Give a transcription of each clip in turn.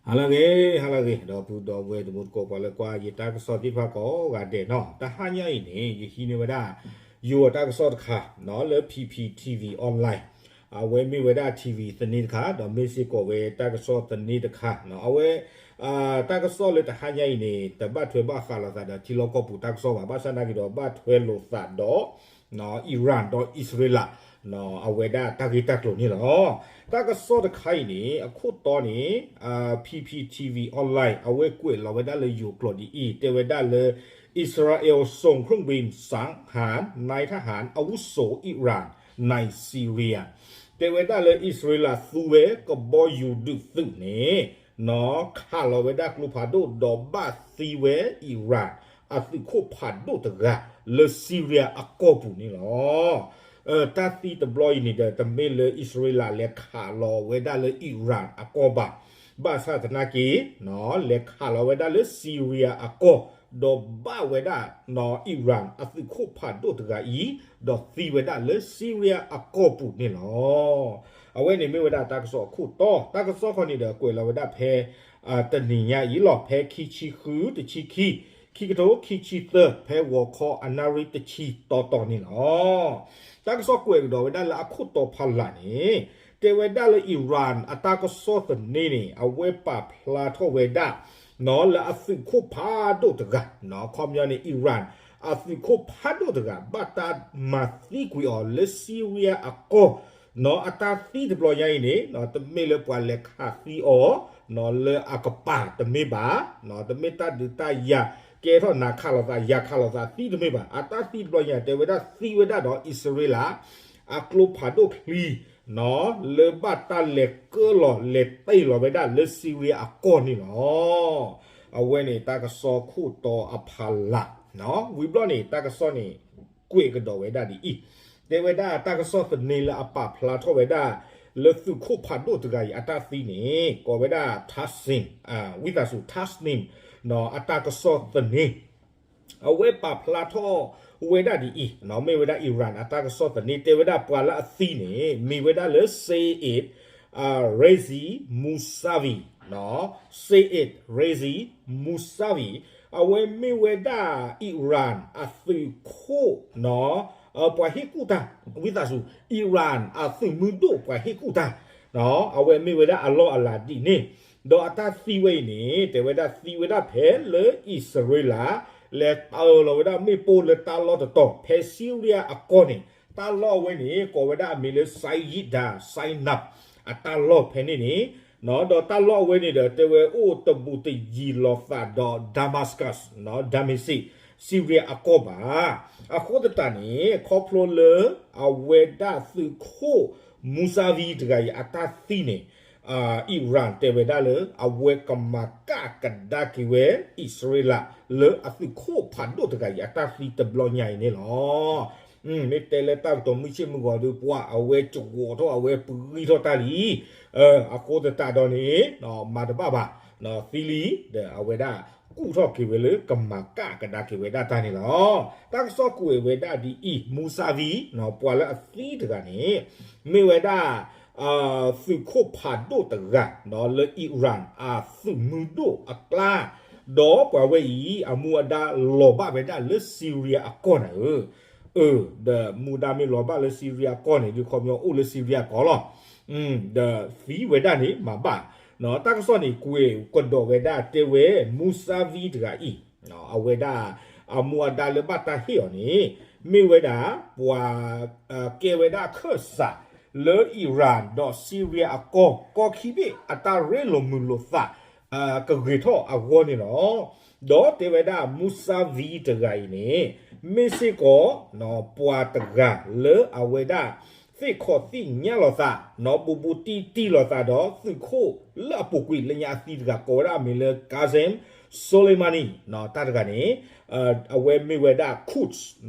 ဟါလၢအဂ့ၤ, ဟါလၢအဂ့ၤ ဒီပုၢ်ဒီဝဲၢ်တံၤသကိး ပှၤလၢကွၢ်ယတၢ်ကစီၣ်သ့ၣ်တဖၣ်ကိးဂၤဒဲးနီၤ, တဟါညါအံၤန့ၣ် ယဟံးန့ၢ်ဝဲဒၣ် ယိၤတၢ်ကစီၣ်တခါနီၤ လၢ P P T V online, အဝဲမ့ၢ်ဝဲဒၣ် T V သန့တခါ ဒီးမ့ၢ်စ့ၢ်ကီးဝဲတၢ်ကစီၣ်သန့တခါနီၤ, အဝဲ တၢ်ကစီၣ်လၢတဟါညါအံၤန့ၣ် တဘၣ်ထွဲဘၣ်ဃးလိာ်သးဒီးထံလီၢ်ကီၢ်ပူၤတၢ်ကစီၣ်ဘၣ်, ဘၣ်ဆၣ်သနာ်က့ဒီး ဘၣ်ထွဲလိာ်သးဒီး Iran ဒီးအံၣ်စရ့လး အဝဲဒၣ်တၢ်ဂ့ၢ်တၢ်ကျိၤန့ၣ်လီၤ. တၢ်ကစီၣ်တခါအံၤန့ၣ် အခိၣ်တီန့ၣ် P P T V online အဝဲကွဲးလီၤဝဲဒၣ်လၢယိၤကျိာ်ဒ်အံၤ, တဲဝဲဒၣ်လၢ อิสราเอลส่งเครื่องบินสังหารนายทหารอาวุโสอิหร่านในซีเรีย တဲဝဲဒၣ်လၢအံၣ်စရ့လးသူဝဲကဘီယူၤဒုးသုးန့ၣ် နီၤ ခးလီၤဝဲဒၣ်ကျိဖးဒိၣ်ဒီးဘၣ်သံဝဲအံၣ်ရၣ် အသုးခိၣ်ဖးဒိၣ်တဂၤ လၢစံရံယါအကီၢ်ပူၤန့ၣ်လီၤ. တၢ်သံတဘျီအံၤန့ၣ်ဒီး တမ့ၢ်လၢအံၣ်စရ့လးလဲၤခးလီၤဝဲဒၣ်လၢအံၣ်ရၣ်အကီၢ်ဘၣ်, ဘၣ်ဆၣ်သနာ်က့ လဲၤခးလီၤဝဲဒၣ်လၢစံရံယါအကီၢ်, ဒီးဘၣ်ဝဲဒၣ် အံၣ်ရၣ်အသုးခိၣ်ဖးဒိၣ်တဂၤအံၤ ဒီးသံဝဲဒၣ်လၢစံရံယါအကီၢ်ပူၤန့ၣ်လီၤ. အဝဲန့ၣ်မ့ၢ်ဝဲဒၣ်တၢ်ကစီၣ်အခိၣ်တီ, တၢ်ကစီၣ်ခီန့ၣ်ဒီးကွဲးလီၤဝဲဒၣ်ဖဲ တနံၤညါအံၤလီၤ, ဖဲခံဆံဃု တဆံခံ ခံကထိခံဆံသၢ ဖဲဂီၤခီအနၣ်ရံၣ်တဆံတီတီန့ၣ်လီၤ. တၢ်ကစီၣ်ကွဲးကဒီးဝဲဒၣ်လၢအခိၣ်တီဖီလာ်န့ၣ် တဲဝဲဒၣ်လၢအံၣ်ရၣ်အတၢ်ကစီၣ်သန့န့ၣ် အဝဲပာ်ဖျါထီၣ်ဝဲဒၣ် နီၤ လၢအသုးခိၣ်ဖးဒိၣ်တဂၤ, နီၤ ခီပညီန့ၣ် အံၣ်ရၣ်အသုးခိၣ်ဖးဒိၣ်တဂၤ ဘၣ်တၢ်မၤသံကွံာ်အီၤလၢစံရံယါအကီၢ်, နီၤ အတၢ်သံတဘျီညါအံၤန့ၣ် နီၤ တမ့ၢ်လၢပှၤလဲၤခးသံအီၤ နီၤ လၢအကပၤတမ့ၢ်ဘၣ်, နီၤ တမ့ၢ်တၢ်ဒုးတၢ်ယၤ ကဲထီၣ်နၤခးလိာ်သး ယၤခးလိာ်သးသံတမ့ၢ်ဘၣ်, အတၢ်သံတဘျီညါ တဲဝဲဒၣ်သံဝဲဒၣ်ဒီးအံၣ်စရ့လး အကျိဖးဒိၣ်ချံ နီၤ လၢဘၣ်တၢ်လဲၤကၢလီၤလဲၤတ့ၢ်လီၤဝဲဒၣ်လၢစံရံယါအကီၢ်န့ၣ်လီၤ. အဝဲန့ၣ်တၢ်ကစီၣ်ခိၣ်တီအဖီလာ်, နီၤ ဝံၤဘျီန့ၣ် တၢ်ကစီၣ်န့ၣ် ကွဲးကဒီးဝဲဒၣ်ဒ်အံၤ, တဲဝဲဒၣ်တၢ်ကစီၣ်သန့လၢအပာ်ဖျါထီၣ်ဝဲဒၣ် လၢသုးခိၣ်ဖးဒိၣ်တဂၤအံၤအတၢ်သံန့ၣ် ကိးဝဲဒၣ် Tasnim, ဝံသးစူၤ Tasnim နီၤ အတၢ်ကစီၣ်သန့ အဝဲပာ်ဖျါထီၣ်ဝဲဒၣ်ဒ်အံၤ, မ့ၢ်ဝဲဒၣ်အံၣ်ရၣ်အတၢ်ကစီၣ်သန့ တဲဝဲဒၣ်ပှၤလၢအသံန့ၣ် မ့ၢ်ဝဲဒၣ်လၢ Saeed Raisi Musavi, Saeed Raisi Musavi, အဝဲမ့ၢ်ဝဲဒၣ်အံၣ်ရၣ်အသုးခိၣ် နီၤ ပှၤဟ့ၣ်ကူၣ်တၢ်, ဝံသးစူၤ အံၣ်ရၣ်အသုးမုၢ်ဒိၣ်ပှၤဟ့ၣ်ကူၣ်တၢ်, အဝဲမ့ၢ်ဝဲဒၣ်အလီၢ်အလၤဒ်န့ၣ်, ဒီးအတၢ်သံဝဲအံၤန့ၣ် တဲဝဲဒၣ်သံဝဲဒၣ်ဖဲလၢအံၣ်စရ့လး လဲၤတၢလီၤဝဲဒၣ်မ့ၣ်ပိၢ်လၢတၢ်လီၢ်တတီၤ ဖဲစံရံယါအကီၢ်န့ၣ်, တၢ်လီၢ်အဝဲန့ၣ် ကိးဝဲဒၣ်အမံၤလၢ Sayyida Zainab အတၢ်လီၢ်ဖဲန့ၣ်န့ၣ်, ဒီးတၢ်လီၢ်အဝဲန့ၣ်ဒီး တဲဝဲအိၣ်တဘူးတယံၤလိာ်သးဒီး Damascus, Damascus, စံရံယါအကီၢ်ဘၣ်. အဃိသတးန့ၣ် ခီဖျိလၢအဝဲဒၣ်သုးခိၣ် Musavi တဂၤအံၤအတၢ်သံန့ၣ် အံၣ်ရၣ်တဲဝဲဒၣ်လၢ အဝဲကမၤကၣ်ကဒါက့ၤဝဲ အံၣ်စရ့လး လၢအသုးခိၣ်ဖးဒိၣ်တဂၤအံၤအတၢ်သံတဘျီညါအံၤန့ၣ်လီၤ. မ့ၢ်တဲလၢတၢ်ကတိၤမုၢ်ဆ့ၣ်မုၢ်ဂီၤဒီး ပှၤအဝဲကဝီၤထီၣ်အဝဲပဂံၢ်ထီၣ်တၢ်လံ, အဃိသတးဒီးန့ၣ် မၤတဘၣ်ဘၣ်, သံလံ, ဒီးအဝဲဒၣ်ကူၣ်ထီၣ်က့ၤဝဲလၢကမၤကၣ်ကဒါက့ၤဝဲဒၣ်တၢ်န့ၣ်လီၤ. တၢ်ကစီၣ်ကွဲးဝဲဒၣ်ဒ်အံၤ, Musavi ပှၤလၢအသံတဂၤန့ၣ် မ့ၢ်ဝဲဒၣ် သုးခိၣ်ဖးဒိၣ်တဂၤ လၢအံၣ်ရၣ်အသုးမုၢ်ဒိၣ်အကျါ, ဒီးပှၤဝဲအံၤ အမူအဒါလီၤဘၣ်ဝဲဒၣ်လၢစံရံယါအကီၢ်န့ၣ်ဧၢ, ဒီးမူဒါမ့ၢ်လီၤဘၣ်လၢစံရံယါအကီၢ်န့ၣ် ဒုးခီပညီအိၣ်လၢစံရံယါကီၢ်လီၤ. ဒီးသံဝဲဒၣ်န့ၣ်မၤဘၣ်, တၢ်ကစီၣ်န့ၣ် ကွဲးကဒီးဝဲဒၣ်တဲဝဲ Musavi တဂၤအံၤ အဝဲဒၣ် အမူအဒါလၢဘၣ်တၢ်ဟ့ၣ်အီၤန့ၣ် မ့ၢ်ဝဲဒၣ် ပှၤ ကဲဝဲဒၣ်အခၢၣ်စး လၢအံၣ်ရၣ်ဒီးစံရံယါအကီၢ် ကီၢ်ခံဘ့ၣ်အတၢ်ရ့လိာ်မုာ်လိာ်သး ကဂ့ၤထီၣ်အဂီၢ်န့ၣ်လီၤ. ဒီးတဲဝဲဒၣ် Musavi တဂၤအံၤန့ၣ် မ့ၢ်စ့ၢ်ကီး ပှၤတဂၤလၢအဝဲဒၣ် သ့ၣ်ခီၣ်သ့ၣ်ညါလိာ်သး နီၢ်ဘူးဘူးတံၢ်တံၢ်လိာ်သးဒီး သုးခိၣ်လၢအပူၤကွံာ်လၢညါအသံတဂၤ ကိးဝဲဒၣ်အမံၤလၢ Qasem Soleimani တၢ်တဂၤန့ၣ် အဝဲမ့ၢ်ဝဲဒၣ် Quds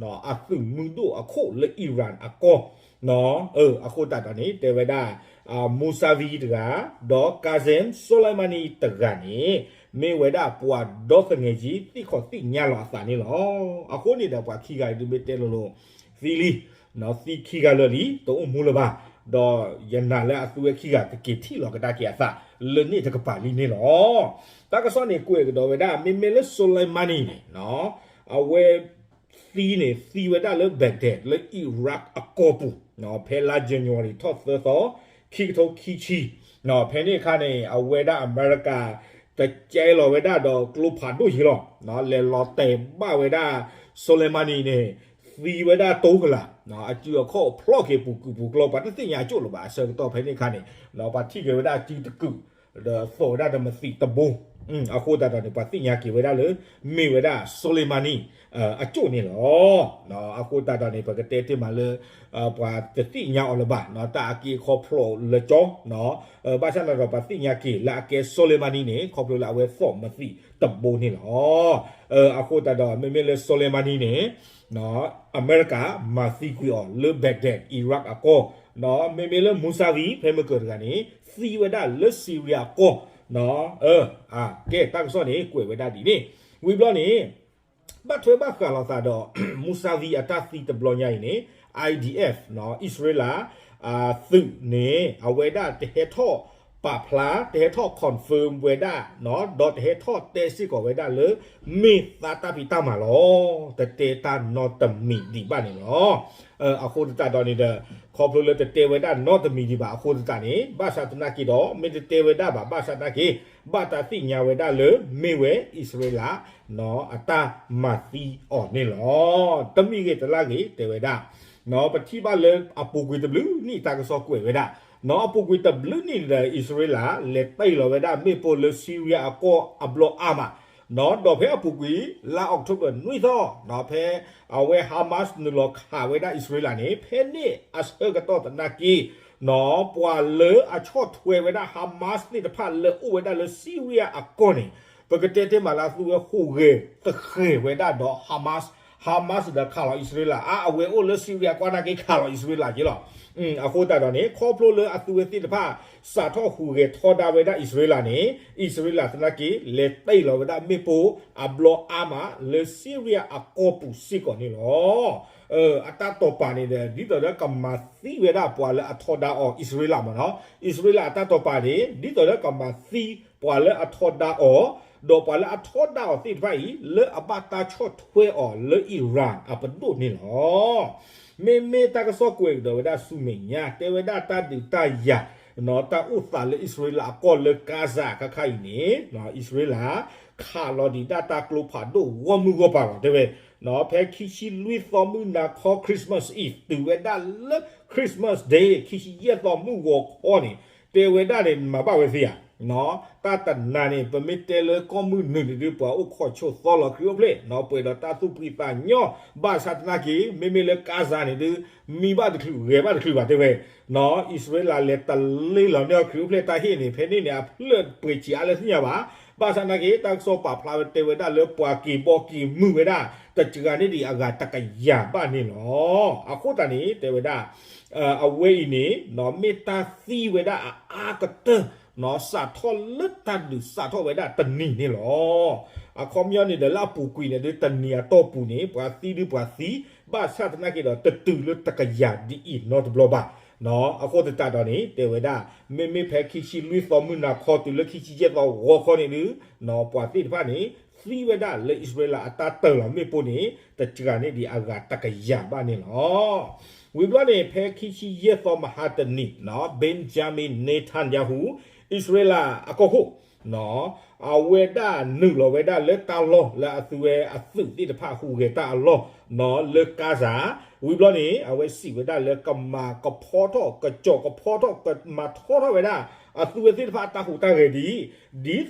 အသုးမုၢ်ဒိၣ်အခိၣ်လၢအံၣ်ရၣ်အကီၢ် အဃိသတးဒီးန့ၣ် တဲဝဲဒၣ် Musavi တဂၤ ဒီး Qasem Soleimani တဂၤန့ၣ် မ့ၢ်ဝဲဒၣ်ပှၤဒီသငဲးကံ သ့ၣ်ခီၣ်သ့ၣ်ညါလီၤအသးန့ၣ်လီၤ. အဃိန့ၣ်ဒီးပှၤခံဂၤအံၤဒုးမ့ၢ်တဲလိၤလိၤ သံလံ, သံခံဂၤလၢာ်လံ တအိၣ်မူလၢၤဘၣ်. ဒီးယနာ်လၢအသုဝဲခံဂၤကက့ၤထံၣ်လီၤကဒါက့ၤအသး လၢန့ၣ်တကပၤလံန့ၣ်လီၤ. တၢ်ကစီၣ်န့ၣ်ကွဲးကဒီးဝဲဒၣ် မ့မ့ၢ်လၢ Soleimani န့ၣ် အဝဲ သံန့ၣ် သံဝဲဒၣ်လၢ Baghdad လၢ Iraq အကီၢ်ပူၤ ဖဲလါ January ထီၣ်သၢသီ ခံကထိခံဆံ ဖဲန့ၣ်အခါန့ၣ် အဝဲဒၣ်အမဲရကၤ တကဲလီၤဝဲဒၣ်ဒီးကျိဖးဒိၣ်ယံၤလီၤ. လဲၤလီၤတဲာ်ဘၣ်ဝဲဒၣ် Soleimani န့ၣ် သံဝဲဒၣ်တိကလး အစုအခီၣ်ဖျီၣ်က့ၤပူၤကုာ်ပူၤကျီ ပှၤတသ့ၣ်ညါအကၠိၣ်လၢၤဘၣ် အဆၢကတီၢ်ဖဲန့ၣ်အခါန့ၣ် ပှၤထံၣ်က့ၤဝဲဒၣ်စုတကုာ် ဒီးသိးဝဲဒၣ်တမသံးတဘိ အဃိသတးဒီးန့ၣ် ပှၤသ့ၣ်ညါက့ၤဝဲဒၣ်လၢ မ့ၢ်ဝဲဒၣ် Soleimani အကၠိၣ်န့ၣ်လီၤ. အဃိသတးဒီးန့ၣ် ပကတဲတ့ၢ်မးလၢ ပှၤတသ့ၣ်ညါအီၤလၢၤဘၣ် တၢ်အက့အခီဖျိးလၢကၠီ ဘၣ်ဆၣ်န့ၣ်ဒီးပှၤသ့ၣ်ညါက့ၤလၢအကဲ Soleimani န့ၣ် ခီဖျိလၢအဝဲသိးမသံးတဘိန့ၣ်လီၤ. အဃိသတးဒီး မ့မ့ၢ်လၢ Soleimani န့ၣ် အမဲရကၤမၤသံကွံာ်အီၤလၢ Baghdad Iraq အကီၢ် မ့မ့ၢ်လၢ Mousavi ဖဲမုၢ်ကၢၤတဂၤန့ၣ် သံဝဲဒၣ်လၢ Syria အကီၢ် ကဲတၢ်ကစီၣ်န့ၣ် ကွဲးဝဲဒၣ်ဒ်န့ၣ် ဝံၤဘျီန့ၣ် ဘၣ်ထွဲဘၣ်ဃးလိာ်သးဒီး Mousavi အတၢ်သံတဘျီညါအံၤန့ၣ် IDF အံၣ်စရ့လး သုးန့ၣ် အဝဲဒၣ်တဟဲထီၣ်ပာ်ဖျါ တဟဲထီၣ် confirm ဝဲဒၣ် ဒီးတဟဲထီၣ်တဲစ့ၢ်ကီးဝဲဒၣ်လၢ မ့ၢ်သးတၢ်ဖံးတၢ်မၤလီၤ. တတဲတၢ်နီတမံၤဒံးဘၣ်န့ၣ်လီၤ. အဃိသတးဒီးန့ၣ်ဒီး ခီဖျိလၢတတဲဝဲဒၣ်နီတမံၤဒံးဘၣ်အဃိသတးန့ၣ် ဘၣ်ဆၣ်သနာ်က့ဒီး မ့ၢ်တတဲဝဲဒၣ်ဘၣ် ဘၣ်ဆၣ်သနာ်က့ ဘၣ်တၢ်သ့ၣ်ညါဝဲဒၣ်လၢ မ့ၢ်ဝဲအံၣ်စရ့လး အတၢ်မၤသံအီၤန့ၣ်လီၤ. တမံၤဂ့ၤတလါဂ့ၤတဲဝဲဒၣ် ပထံၣ်ဘၣ်လၢအပူၤကွံာ်တဘျုးနံၣ်တၢ်ကစီၣ်ကွဲးဝဲဒၣ် အပူၤကွံာ်တဘျုးနံၣ်ဒီး အံၣ်စရ့လး လဲၤတ့ၢ်လီၤဝဲဒၣ်မ့ၣ်ပိၢ်လၢ Syria အကီၢ်အဘျီအါမး ဒီးဖဲအပူၤကွံာ် လါ October နွံသီ ဖဲအဝဲ Hamas နုာ်လီၤခးဝဲဒၣ်အံၣ်စရ့လးန့ၣ် ဖဲန့ၣ်အဆၢကတီၢ်သနာ်က့ ပှၤလၢအဆီၣ်ထွဲဝဲဒၣ် Hamas သ့ၣ်တဖၣ်လၢအိၣ်ဝဲဒၣ်လၢ Syria အကီၢ်န့ၣ် ပကတဲတ့ၢ်မးလၢအသုဝဲဟူးဂဲၤသဃဲၤဝဲဒၣ်ဒီး Hamas, Hamas ဒီးခးလီၤအံၣ်စရ့လး အါ အဝဲအိၣ်လၢ Syria ကွၢ်နာ်က့ခးလီၤအံၣ်စရ့လးက့လီၤ. အဃိသတးဒီးန့ၣ် ခီဖျိလၢအသုဝဲသ့ၣ်တဖၣ် စးထီၣ်ဟူးဂဲၤထီဒါဝဲဒၣ်အံၣ်စရ့လးန့ၣ် အံၣ်စရ့လးသနာ်က့ လဲၤတ့ၢ်လီၤဝဲဒၣ်မ့ၣ်ပိၢ်အဘျီအါမးလၢ Syria အကီၢ်ပူၤစ့ၢ်ကီးန့ၣ်လီၤ. အတၢ်တိာ်ပာ်န့ၣ်ဒီး ဒ်သိးလၢကမၤသံဝဲဒၣ်ပှၤလၢအထီဒါအီၤ အံၣ်စရ့လးမ့ၢ်နီၤ အံၣ်စရ့လးအတၢ်တိာ်ပာ်န့ၣ် ဒ်သိးလၢကမၤသံပှၤလၢအထီဒါအီၤ ဒီးပှၤလၢအထီဒါအီၤသ့ၣ်တဖၣ်အံၤ လၢအဘၣ်တၢ်ဆီၣ်ထွဲအီၤလၢ Iran အပဒိၣ်န့ၣ်လီၤ. မ့မ့ၢ်တၢ်ကစီၣ်ကွဲးကဒီးဝဲဒၣ်ဆူမဲာ်ညါ တဲဝဲဒၣ်တၢ်ဒုးတၢ်ယၤ တၢ်အိၣ်သးလၢအံၣ်စရ့လးအကီၢ်လၢကါစၤခါခါအံၤန့ၣ် အံၣ်စရ့လး ခးလီၤဒံးဒၣ်တၢ်ကျိဖးဒိၣ်ဂီၢ်မုၢ်ဂီၢ်ပၤလီၤ တဲဝဲ ဖဲခံဆံလွံၢ်သီမုၢ်နၤခီ Christmas Eve တုၤဝဲဒၣ်လၢ Christmas Day ခံဆံယဲၢ်သီမုၢ်ဂီၤခီန့ၣ် တဲဝဲဒၣ်န့ၣ် မၤဘၣ်ဝဲသ့ဧါ တၢ်တနၤန့ၣ် ပမ့ၢ်တဲလၢကီၢ်မုၢ်နုာ်န့ၣ်ဒုး ပှၤအိၣ်ခိးဆိးသီလီၤခရံာ်အိၣ်ဖျဲၣ် ပှဲၤဒီးတၢ်သူၣ်ဖှံသးညီ ဘၣ်ဆၣ်သနာ်က့ မ့မ့ၢ်လၢကါစၤန့ၣ်ဒုး မံဘၣ်တချုးဂဲၤဘၣ်တချုးဘၣ်တဲဝဲ အံၣ်စရ့လးလဲၤတလ့လီၤန့ၢ်အီၤခရံာ်အိၣ်ဖျဲၣ်တၢ်ဟ့ၣ်န့ၣ် ဖဲန့ၣ်န့ၣ် အဖျၢၣ်ပှဲၤဆံးအါလၢသ့ၣ်ညါဘၣ် ဘၣ်ဆၣ်သနာ်က့ တၢ်ကစီၣ်ပာ်ဖျါဝဲတဲဝဲဒၣ်လၢပှၤက့ၤဘီက့ၤမုၢ်ဝဲဒၣ် တစှၤန့ၢ်ဒံးအဂၤတကယၤဘၣ်န့ၣ်လီၤ. အဃိသတးန့ၣ် တဲဝဲဒၣ် အဝဲအံၤန့ၣ် မ့ၢ်တၢ်သံဝဲဒၣ်အအါကတၢၢ် စးထီၣ်လၢတၢ်ဒုးစးထီၣ်ဝဲဒၣ်တနံၤန့ၣ်လီၤ. အခီပညီန့ၣ်ဒီးလၢအပူၤကွံာ်န့ၣ်ဒုး တနံၤအတီၢ်ပူၤန့ၣ် ပှၤသံဒုးပှၤသံ ဘၣ်ဆၣ်သနာ်က့ဒီး တတုၤလၢတကယၤဒ်အံၤနီတဘျီဘၣ်. အဃိသတးဒီးန့ၣ် တဲဝဲဒၣ် မ့မ့ၢ်ဖဲခံဆံလွံၢ်သီမုၢ်နၤခီတုၤလၢခံဆံယဲၢ်သီဂီၤခီန့ၣ်ဒုး ပှၤသ့ၣ်တဖၣ်န့ၣ် သံဝဲဒၣ်လၢအံၣ်စရ့လးအတၢ်တ့ၢ်လီၤမ့ၣ်ပိၢ်န့ၣ် တစှၤန့ၢ်ဒံးအဂၤတကယၤဘၣ်န့ၣ်လီၤ. ဝံၤဘျီန့ၣ် ဖဲခံဆံယဲၢ်သီမဟါတနံၤ Benjamin Netanyahu အံၣ်စရ့လးအကီၢ်ခိၣ် အဝဲဒၣ်နုာ်လီၤဝဲဒၣ်လၢတၢ်လီၢ်လၢအသုဝဲအသုးသ့ၣ်တဖၣ်ဟူးဂဲၤတၢ်အလီၢ် လၢကါစၤ ဝံၤဘျီန့ၣ် အဝဲစံးဝဲဒၣ်လၢကမၤကဖီထီၣ် ကစီၣ်ကဖီထီၣ် ကမၤထီထီၣ်ဝဲဒၣ် အသုဝဲသ့ၣ်တဖၣ်အတၢ်ဟူးတၢ်ဂဲၤဒ်အံၤ ဒ်သိးဒီး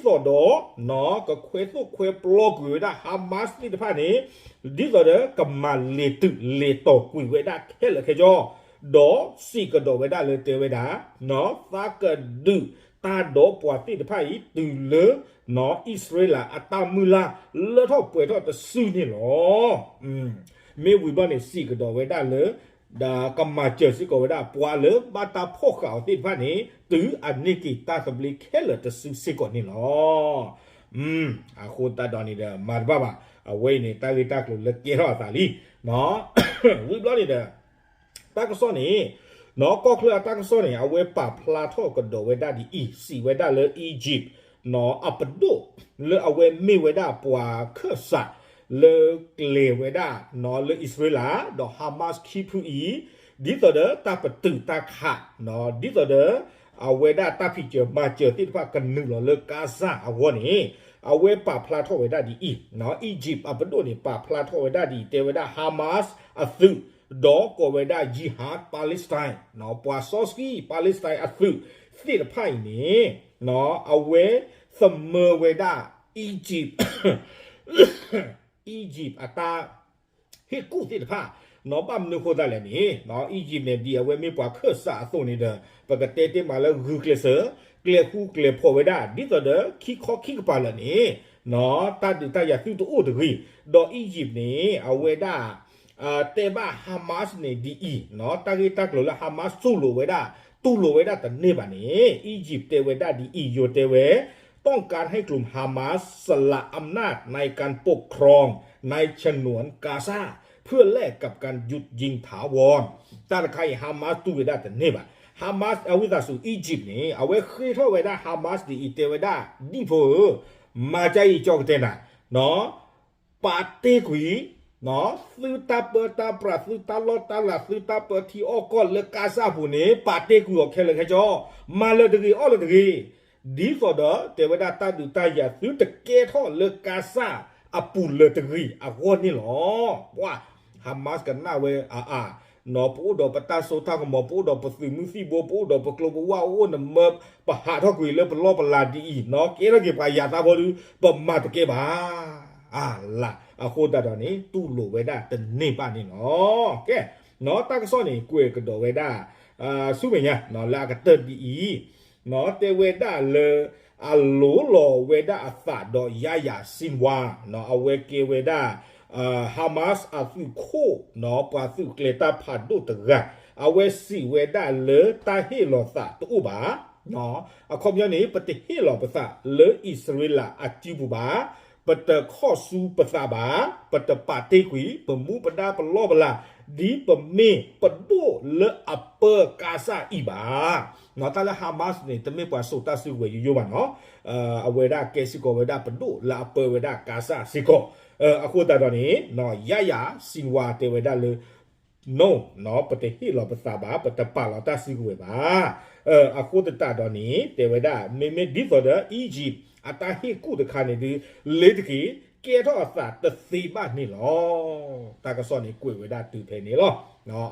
ကခွဲသိၣ်ခွဲပျီကွံာ်ဝဲဒၣ် Hamas သ့ၣ်တဖၣ်န့ၣ် ဒ်သိးဒီးကမၤလဲၤတုၤလဲၤတီၤကွံာ်ဝဲဒၣ်ခဲလၢာ်ခဲဆ့ ဒီးစံးကဒီးဝဲဒၣ်လၢတဲဝဲဒၣ် သးကဒုးတၢ်ဒီးပှၤသ့ၣ်တဖၣ်အံၤ တုၤလၢ အံၣ်စရ့လးအတၢ်မုၢ်လၢ်လၢထီၣ်ပှဲၤထီၣ်တစုန့ၣ်လီၤ. မ့ၢ်ဝံၤဘျီန့ၣ် စံးကဒီးဝဲဒၣ်လၢ ဒီးကမၤစၢၤစ့ၢ်ကီးဝဲဒၣ် ပှၤလၢဘၣ်တၢ်ဖီၣ်ဃာ်အီၤသ့ၣ်တဖၣ်န့ၣ် တုၤအန့ၢ်က့ၤတၢ်သဘျ့ခဲလၢာ်တစုစ့ၢ်ကီးန့ၣ်လီၤ. အဃိသတးဒီးန့ၣ်ဒီး မၤတဘၣ်ဘၣ် အဝဲအံၤန့ၣ် တၢ်ဂ့ၢ်တၢ်ကျိၤလၢကဲထီၣ်အသးလံ ဝံၤဘျီန့ၣ်ဒီး တၢ်ကစီၣ်န့ၣ် ကီၢ်ချၢအတၢ်ကစီၣ်န့ၣ် အဝဲပာ်ဖျါထီၣ်ကဒီးဝဲဒၣ်ဒ်အံၤ, စံးဝဲဒၣ်လၢ Egypt အပဒိၣ် လၢအဝဲမ့ၢ်ဝဲဒၣ်ပှၤခၢၣ်စး လၢကျဲၤဝဲဒၣ် လၢအံၣ်စရ့လး ဒီး Hamas ခံဖုအံၤ ဒ်သိးဒီးတၢ်ပတုာ်တၢ်ခး ဒ်သိးဒီး အဝဲဒၣ်တၢ်ဖံးစၢၤမၤစၢၤသ့ၣ်တဖၣ်ကနုာ်လီၤလၢကါစၢ်အဂီၢ်န့ၣ် အဝဲပာ်ဖျါထီၣ်ဝဲဒၣ်ဒ်အံၤ, Egypt အပဒိၣ်န့ၣ် ပာ်ဖျါထီၣ်ဝဲဒၣ်ဒ်အံၤ တဲဝဲဒၣ် Hamas အသုး ဒီးကိးဝဲဒၣ် Jihad Palestine ပှၤစီဆှံ Palestine အသုးသ့ၣ်တဖၣ်အံၤန့ၣ် အဝဲသမၢဝဲဒၣ် Egypt Egypt အတၢ် ဟ့ၣ်ကူၣ်သ့ၣ်တဖၣ်, ဘၣ်မနုၤအဃိသတးလဲၣ်န့ၣ် Egypt န့ၣ် ဒ်အဝဲမ့ၢ်ပှၤခၢၣ်စးအသိးန့ၣ်ဒီး ပကတဲတ့ၢ်မးလၢဂုာ်ကျဲးစၢး ကျဲၤဃူကျဲၤဖိးဝဲဒၣ် ဒ်သိးဒီးခံခီခံကပၤလၢာ်န့ၣ် တၢ်ဒုးတၢ်ယၤသုတအိၣ်တဂ့ၤ, ဒီး Egypt န့ၣ် အဝဲဒၣ် တဲဘၣ် Hamas န့ၣ်ဒ်အံၤ, တၢ်ဂ့ၢ်တၢ်ကျိၤလၢ Hamas တူၢ်လိာ်ဝဲဒၣ် တူၢ်လိာ်ဝဲဒၣ်တန့ၢ်ဘၣ်န့ၣ် Egypt တဲဝဲဒၣ်ဒ်အံၤ, ယိၤတဲဝဲ ต้องการให้กลุ่ม Hamas สละอำนาจในการปกครอง ในฉนวนกาซา เพื่อแลกกับการหยุดยิงถาวร တၢ်တခါအံၤ Hamas တူၢ်ဝဲဒၣ်တန့ၢ်ဘၣ်. Hamas အဝံသးစူၤ Egypt န့ၣ် အဝဲဃ့ထီၣ်ဝဲဒၣ် Hamas ဒ်အံၤ တဲဝဲဒၣ် ဒံၣ်ဖိဧၢ, မၤကါအံၤကၠီကတဲနၤ ပာ်တ့ၢ်ကွံာ် သုတၢ်ပၢတၢ်ပြး သုတၢ်လီၢ်တၢ်လၤ သုတၢ်ပၢထံအီၣ်ကီၢ်လၢကါစၢ်အပူၤန့ၣ် ပာ်တ့ၢ်ကွံာ်အီၤခဲလၢာ်ခဲဆ့, မၤလၢာ်တဂ့ၤ အီၣ်လၢာ်တဂ့ၤ, ဒ်သိးဒီး တဲဝဲဒၣ်တၢ်ဒုးတၢ်ယၤ သုတကဲထီၣ်လၢကါစၢ်အပူၤလၢာ်တဂ့ၤ အဂီၢ်န့ၣ်လီၤ. ပှၤ Hamas ကနၣ်ဝဲအါအါ ပအိၣ်ဒီးပတၢ်စိတၢ်ကမီၤ ပအိၣ်ဒီးပသုးမုၢ်သံၣ်ဘိ ပအိၣ်ဒီးပကျိပဝၢ် အိၣ်နမၢ ပဟးထီၣ်ကွံာ်လၢပလီၢ်ပလၤဒ်အံၤ ကဲထီၣ်က့ၤပှၤယၤသးဖိဒု ပမၤတကဲဘၣ် အလၢ အဃိသတးဒီးန့ၣ် တူၢ်လိာ်ဝဲဒၣ်တန့ၢ်ဘၣ်န့ၣ်လီၤ. ကဲ တၢ်ကစီၣ်န့ၣ် ကွဲးကဒီးဝဲဒၣ် ဆူမဲာ်ညါ လၢအကတၢၢ်ဒ်အံၤ တဲဝဲဒၣ်လၢ အလိၤလီၤဝဲဒၣ်အသးဒီး Yahya Sinwar အဝဲကဲဝဲဒၣ် Hamas အသုးခိၣ် ပှၤသုးကျဲၤတၢ်ဖးဒိၣ်တဂၤ အဝဲစံးဝဲဒၣ်လၢတၢ်ဟ့ၣ်လီၤသးတအိၣ်ဘၣ်. အခီပညီန့ၣ် ပတဟ့ၣ်လီၤပသးလၢအံၣ်စရ့လးအစုပူၤဘၣ်, ပတခီၣ်ဆူပသးဘၣ်, ပတပာ်တ့ၢ်ကွံာ် ပမူပဒါပလီၢ်ပလၤ ဒ်ပမ့ၢ်ပဒိၣ်လၢအပၢကါစၢ်အံၤဘၣ်. တၢ်လၢ Hamas န့ၣ် တမ့ၢ်ပှၤစိာ်တၢ်စုကဝဲၤယိယိဘၣ်နီၤ, အဝဲဒၣ်ကဲစ့ၢ်ကီးဝဲဒၣ်ပဒိၣ်လၢအပၢဝဲဒၣ်ကါစၢ်စ့ၢ်ကီး, အဃိသတးဒီးန့ၣ် Yahya Sinwar တဲဝဲဒၣ်လၢ no ပတဟ့ၣ်လီၤပသးဘၣ်, ပတပာ်လီၤတၢ်စုကဝဲၤဘၣ်. အဃိသတးဒီးန့ၣ် တဲဝဲဒၣ် မ့မ့ၢ်ဒ်သိးဒီး Egypt အတၢ်ဟ့ၣ်ကူၣ်တခါန့ၣ်ဒု လ့ၤတက့ၤ ကဲထီၣ်အသးတသ့ဘၣ်န့ၣ်လီၤ. တၢ်ကစီၣ်န့ၣ်ကွဲးဝဲဒၣ်တုၤဖဲန့ၣ်လီၤ.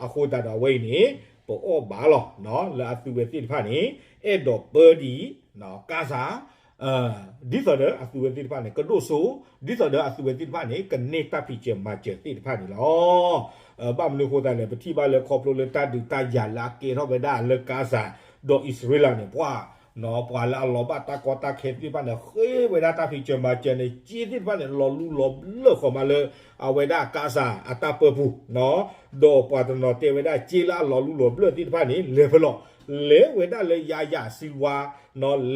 အဃိသတးဒီးအဝဲအံၤန့ၣ် ပအီၣ်ဘၣ်လီၤ လၢအသုဝဲသ့ၣ်တဖၣ်န့ၣ် အဲၣ်ဒိးပၢဒ် ကါစၢ် ဒ်သိးဒီးအသုဝဲသ့ၣ်တဖၣ်န့ၣ် ကဒိၣ်စိ, ဒ်သိးဒီးအသုဝဲသ့ၣ်တဖၣ်န့ၣ် ကန့ၢ်တၢ်ဖံးစၢၤမၤစၢၤသ့ၣ်တဖၣ်န့ၣ်လီၤ. ဘၣ်မနုၤအဃိသတးလဲၣ် ပထံၣ်ဘၣ်လၢခီဖျိလၢတၢ်ဒုးတၢ်ယၤလၢအကဲထီၣ်ဝဲဒၣ်လၢကါစၢ် ဒီးအံၣ်စရ့လးန့ၣ် ပှၤ ပှၤလၢအလီၤဘၣ်တၢ်ကီတၢ်ခဲသ့ၣ်တဖၣ်န့ၣ် ဃ့ဝဲဒၣ်တၢ်ဖံးစၢၤမၤစၢၤန့ၣ် စ့သ့ၣ်တဖၣ်န့ၣ် လီၤလူလီၤဘျၢၣ်ဃီမးလၢ အဝဲဒၣ်ကါစၢ်အတၢ်ပၢပူၤ ဒီးပှၤတနီၤတဲဝဲဒၣ်စ့လၢအလီၤလူလီၤဘျၢၣ်သ့ၣ်တဖၣ်န့ၣ် လဲၤဖဲလဲၣ်, လဲၤဝဲဒၣ်လၢ Yahya Sinwar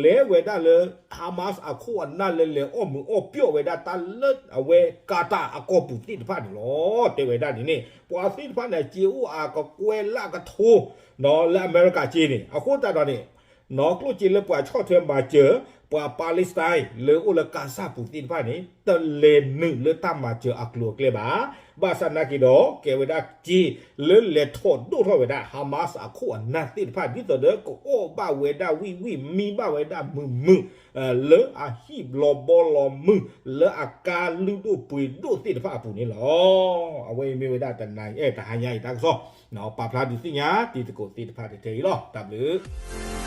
လဲၤဝဲဒၣ်လၢ Hamas အခိၣ်အနၢ်လၢလဲၤအီၣ်မုာ်အီၣ်ပျီၣ်ဝဲဒၣ်တၢ်လၢအဝဲ ကါတၢ်အကီၢ်ပူၤသ့ၣ်တဖၣ်န့ၣ်လီၤ. တဲဝဲဒၣ်န့ၣ်န့ၣ် ပှၤသ့ၣ်တဖၣ်န့ၣ် စ့အိၣ်အကကွဲၢ်လၢအကထိ လၢအမဲရကၤစ့န့ၣ် အဃိသတးဒီးန့ၣ် နီၢ်ကျိၣ်စ့လၢပှၤဆီၣ်ထွဲမၤစၢၤ ပှၤ Palestine လၢအိၣ်လၢကါစၢ်ပူၤသ့ၣ်တဖၣ်န့ၣ် တလဲၤနုာ်လၢတၢ်မၤစၢၤအကျိၤအကျဲဘၣ်. ဘၣ်ဆၣ်နာ်က့ဒီး ကဲဝဲဒၣ်စ့လၢလဲၤထီၣ်ဒိၣ်ထီၣ်ဝဲဒၣ် Hamas အခိၣ်အနၢ်သ့ၣ်တဖၣ် ဒ်သိးဒီးကအီၣ်ဘၣ်ဝဲဒၣ်ဝံၣ်ဝံၣ် မံဘၣ်ဝဲဒၣ်မုာ်မုာ် လၢအဟံၣ်ဘျီဘီလီၤမုၢ် လၢအကါလုၢ်ဒိၣ်ပှ့ၤဒိၣ်သ့ၣ်တဖၣ်အပူၤန့ၣ်လီၤ. အဝဲအံၤမ့ၢ်ဝဲဒၣ်တနၤအံၤ တဟါညါအံၤတၢ်ကစီၣ် ပာ်ဖျါဒုးသ့ၣ်ညါတံၤသကိးသ့ၣ်တဖၣ်ထဲအံၤလီၤ. တၢ်ဘျုး